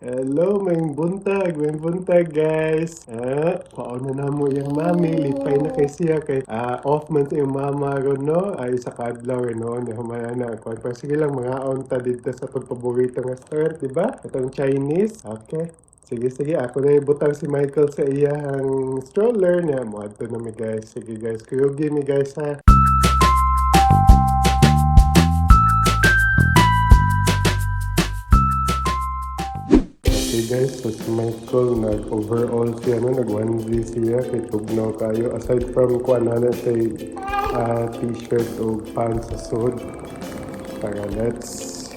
Hello, maayong buntag, guys. Paano na mo yung mami, lipay na kay siya kay off man sa iyong mama ron, no? Ay sa kadlaw no, ni humana na ako. Pero sige lang, mga ta dito sa pagpaborito ng restaurant, di ba? Itong Chinese. Okay. Sige, sige. Ako na ibutang si Michael sa iyang stroller niya. Moadto na mi, guys. Sige, guys. Kuyugi mi, guys, ha. Okay guys, so si Michael nag-overall siya, no? Nag-onesie siya kay tugnaw kayo. Aside from kuan na siya t-shirt o pants sa sud. Tara, let's.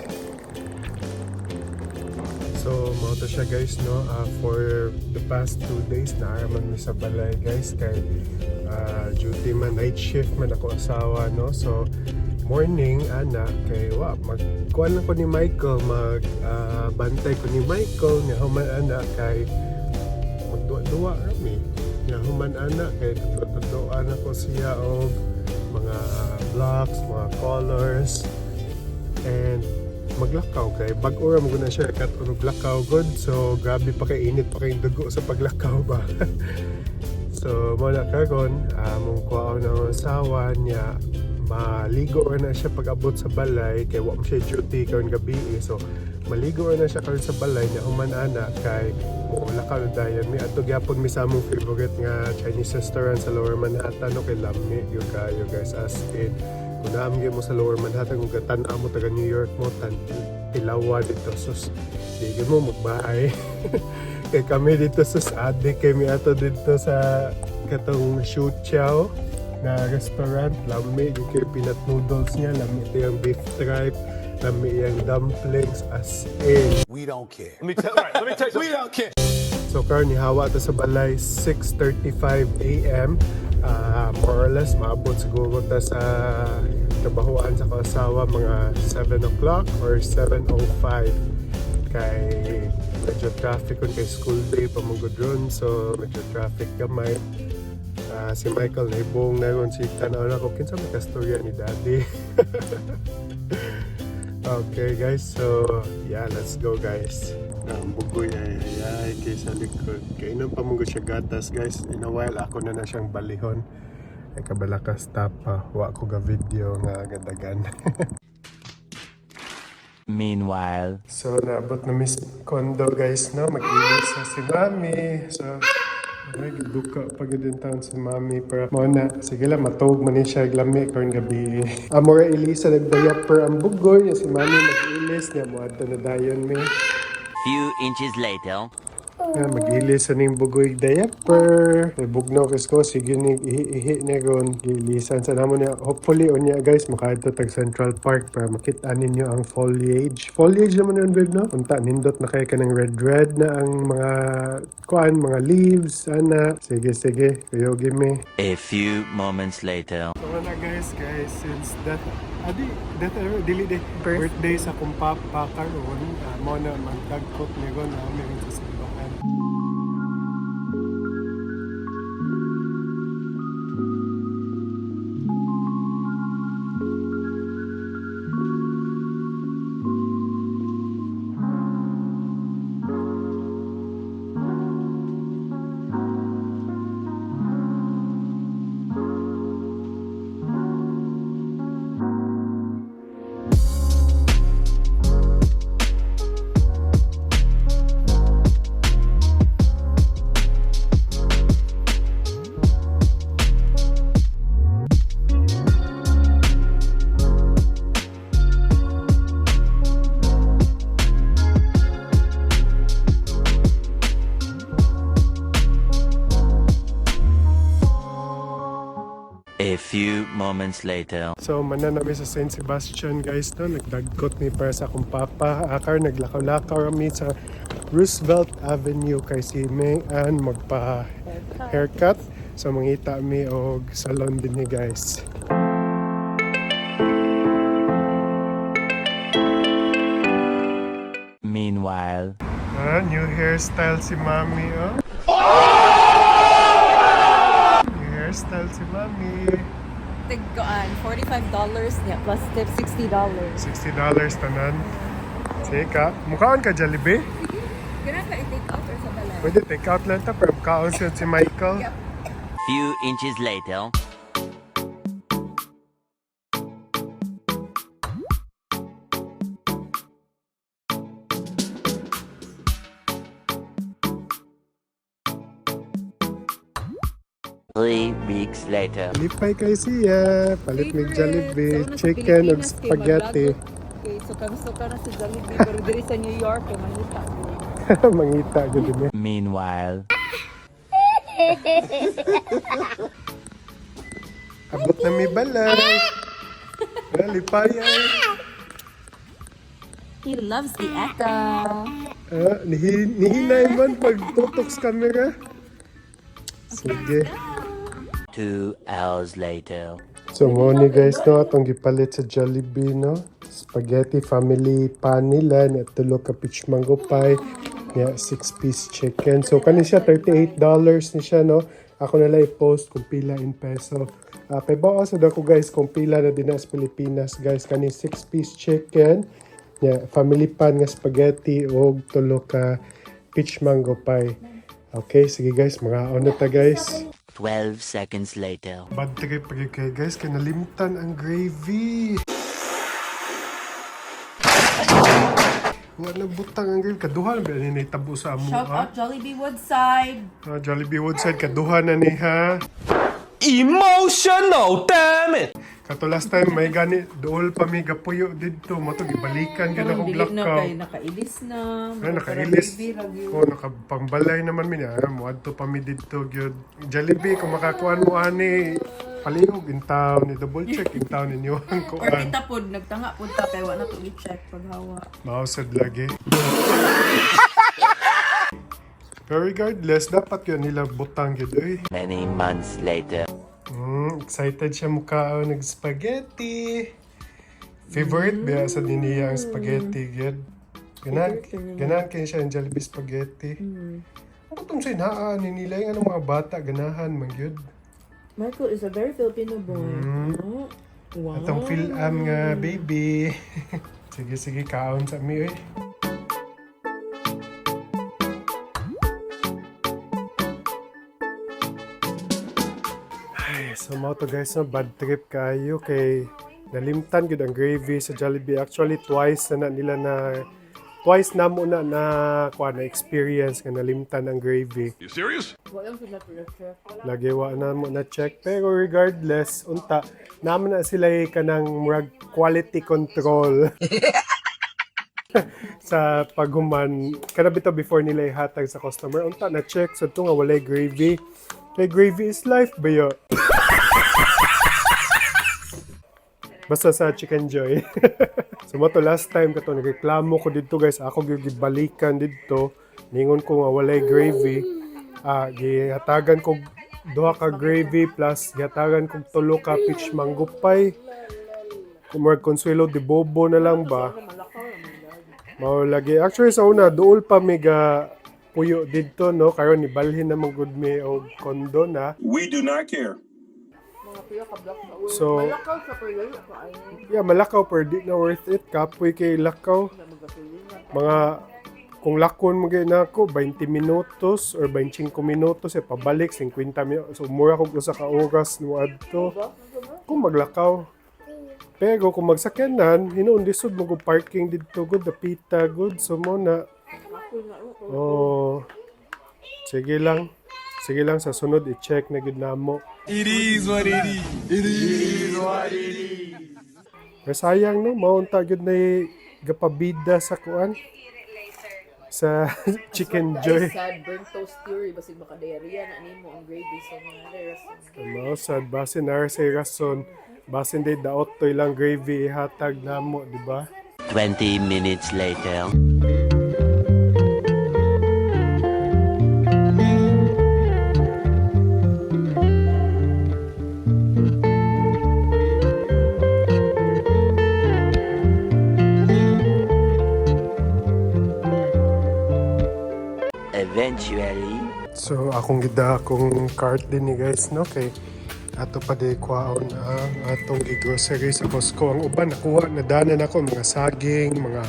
So, mao to siya, guys, no? For the past 2 days, naaraman mi sa balay, guys, kay duty man, night shift man ako asawa, no? So, morning, ana, kay wa, mag, kuan lang ko ni Michael, mag, bantay ko ni Michael, niya human ana, kay magduwa-duwa rami. Niya human ana, kay tudlo-tudloan ako siya og mga blocks, mga colors, and maglakaw kay bag-o ra mo na siya kat og lakaw good, so grabe pa kay init pa kay dugo sa paglakaw ba. So mo na karon among kuhaon ang asawa niya, maligo ra na siya pag-abot sa balay kay wa mo siya duty karon gabi eh. So maligo ra na siya karon sa balay niya, human ana kay mo lakaw na dayon mi. Adto gyapon mi sa among favorite nga Chinese restaurant sa Lower Manhattan, no, kay lami gyud kayo, guys, as in kung naam gyud mo sa Lower Manhattan, kung gatan-aw mo taga New York mo tan tilawa dito, sus, di gyud mo magbahay. Kay kami dito, sus, adik kay mi ato dito sa katong Shu Chow na restaurant. Lami gyud kay peanut noodles niya, lami ito yung beef tripe, lami yung dumplings, as in. We don't care. Let me tell. All right, let me tell you We something. don't care. So karon nihawa ta sa balay 6:35 a.m. More or less maabot siguro ta sa trabahoan sa kasawa mga 7 o'clock or 7:05 kay medyo traffic kun kay school day pa man gud ron, so medyo traffic gamay. Si Michael naibong na ron, si tanaw na ko kinsa may kastorya ni Daddy. Okay guys, so yeah, let's go, guys. Ang bugoy ay ay ay kay sa likod. Kainom pa mong siya gatas, guys. In a while ako na na siyang balihon. Ay kabala ka stop pa. Wa ko ga video nga gadagan. Meanwhile. So naabot na mis condo, guys, no. Mag-ilis na si Mami. So ay, giduka pa gud din taon si Mami pero mo na sige lang, matuog man ni siya lami karon gabi. Amora Elisa nagdiaper ang bugoy, si Mami mag-ilis niya, moadto na dayon mi. Few inches later. Ya, mag-ilis sa ning bugoy diaper. May bugnaw kis ko, sige ning ihi-ihi ni ron. Gilisan sa namo niya. Hopefully, unya guys, makaadto tag Central Park para makita ninyo ang foliage. Foliage naman yun, babe, no? Unta, nindot na kayo kanang red-red na ang mga kuan, mga leaves, ana. Sige, sige, kayo me. A few moments later. So na guys, since that adi that dili de birthday sa akong papa karon, mo na magdagkot ni ron na sa simbahan. A few moments later. So mananabi sa St. Sebastian, guys, no, nagdagkot mi para sa akong papa. Akar naglakaw-lakaw mi sa Roosevelt Avenue kay si May Ann magpa haircut. So mangita mi og salon din ni, guys. Meanwhile. New hairstyle si Mami, oh. New hairstyle si Mami. Tigkoan, $45 niya plus tip $60. $60 tanan. Sige ka. Mukhaan ka Jollibee? Gana ka i-take out or sa balay? Pwede take out lang ta pero kaon siya si Michael. Yep. Few inches later. 3 weeks later. Lipay kay siya. Palit mig Jollibee, Favorite. Sa una sa chicken ug Pilipinas, kay spaghetti. maglagok. Okay, suka-suka na sa Jollibee pero diri sa New York kay mangita. Mangita gud ni. Meanwhile. Abot na mi balay. Wala, lipay ay. He loves the echo. Ah, nihinay man pag tutok sa camera. Sige. 2 hours later. So mo ni guys no, atong gipalit sa Jollibee no. Spaghetti family pan nila ni tulo ka peach mango pie, niya 6-piece chicken. So kani siya $38 ni siya no. Ako na lang i-post kung pila in peso. Kay bao sa dako guys kung pila na din na sa Pilipinas guys, kani 6-piece chicken, niya family pan nga spaghetti og tulo ka peach mango pie. Okay, sige guys, mga na ta guys. 12 seconds later. Bad trip pag kay guys, kay nalimtan ang gravy. Wala butang ang gravy. Kaduha na ba ni naitabo sa amo Shout ha? out Jollibee Woodside. Ah, Jollibee Woodside, kaduha na ni ha. Emotional, damn it! Kato last time may gani dool pa mi gapuyo didto mo to gibalikan gyud ako Karon dili na blackout. kay nakailis na. Ay, nakailis. Gravy ra gyud. Ko nakapangbalay naman mi niya. Moadto pa mi didto gyud. Jollibee kung makakuan mo ani palihog in town, i-double check in town ninyo ang Or kuan. kita pod nagtanga pod ta kay wa na to i-check paghawa. Mausad lagi. Pero regardless, dapat yun nila butang yun. Uy, Many months later. Excited siya mukha nag-spaghetti. Favorite ba sa din niya ang spaghetti, gyud. Ganan, ganan kayo siya ang Jollibee spaghetti. Ang itong sa inhaan ni nila yung anong mga bata, ganahan man gyud. Michael is a very Filipino boy. Oh, wow. Atong feel am nga baby. Sige, sige, kaon sa mi, uy. Ay, so mao to guys, no, bad trip kayo kay nalimtan gyud ang gravy sa Jollibee. Actually, twice na, na nila na twice na mo na na kuan na experience nga nalimtan ang gravy. You serious? Lagi wa na mo na check pero regardless unta naman na sila kanang murag quality control sa paghuman kada bitaw before nila ihatag sa customer, unta na check sa to nga walay gravy kay gravy is life ba yo. Basta sa Chicken Joy. So mo to last time kato nagreklamo ko didto guys, ako gyud gibalikan didto. Ningon ko nga walay gravy. Ah, gihatagan ko duha ka gravy plus gihatagan kog tulo ka peach mango pie. Kung murag Consuelo de Bobo na lang ba. Mao lagi. Actually sa una duol pa mi ga puyo didto no, karon nibalhin na man gud mi og kondo na. We do not care. So, yeah, malakaw pero di na worth it. Kapoy kay lakaw. Mga, kung lakon mo gyud na ako, 20 minutos or 25 minutos, eh, pabalik, 50 minutos. So, mura kog usa ka oras no adto. Kung maglakaw. Pero kung magsakyanan, hinuon lisod mo kung parking didto good, dapita good. So mo na. Oh. Sige lang. Sige lang sa sunod i-check na gid namo. Pero sayang no, maunta gyud na gapabida sa kuan sa Chicken Joy. Sad burnt toast theory basig maka diarrhea na nimo ang gravy sa mga rason. Mao sad basin na sa rason, basin day daot to ilang gravy ihatag namo, di ba? 20 minutes later. Eventually. So akong gida akong cart din ni guys no kay ato pa di kwaon ang atong gi-grocery sa Costco. Ang uban nakuha na danan ako mga saging, mga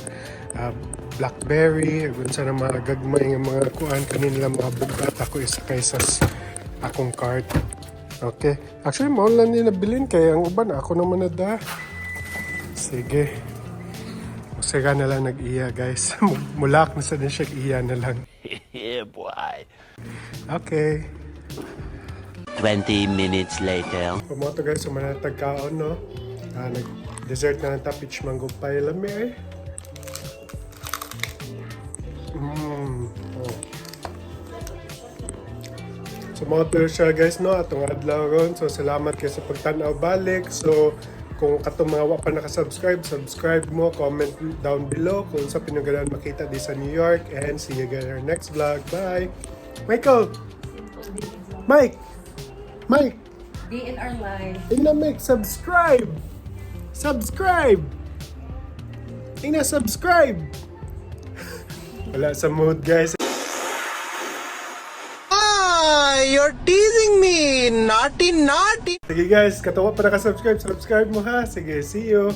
blackberry, ug unsa na mga gagmay nga mga kuan kanila mga bugat ako isakay sa akong cart. Okay. Actually, mao lang ni nabilin kay ang uban ako naman na da. Sige. Musika na lang nag-iya, guys. Mulak na sa din siya iya na lang. Yeah, boy. Okay. 20 minutes later. Pumoto guys, sumanatag kaon, no? Ah, nag-dessert na lang ta, peach mango pie lami eh. Oh. So mga to siya guys, no, atong adlaw ron. So salamat kayo sa pagtanaw balik. So kung katong mga wa pa nakasubscribe, subscribe mo, comment down below kung sa pinuganahan makita di sa New York and see you again in our next vlog. Bye. Michael. Mike. Mike. Day in our life. Tingnan Mike, subscribe. Subscribe. Tingnan subscribe. Wala sa mood, guys. Ah, you're teasing me. Naughty, naughty. Sige guys, katawa pa nakasubscribe, subscribe mo ha. Sige, see you.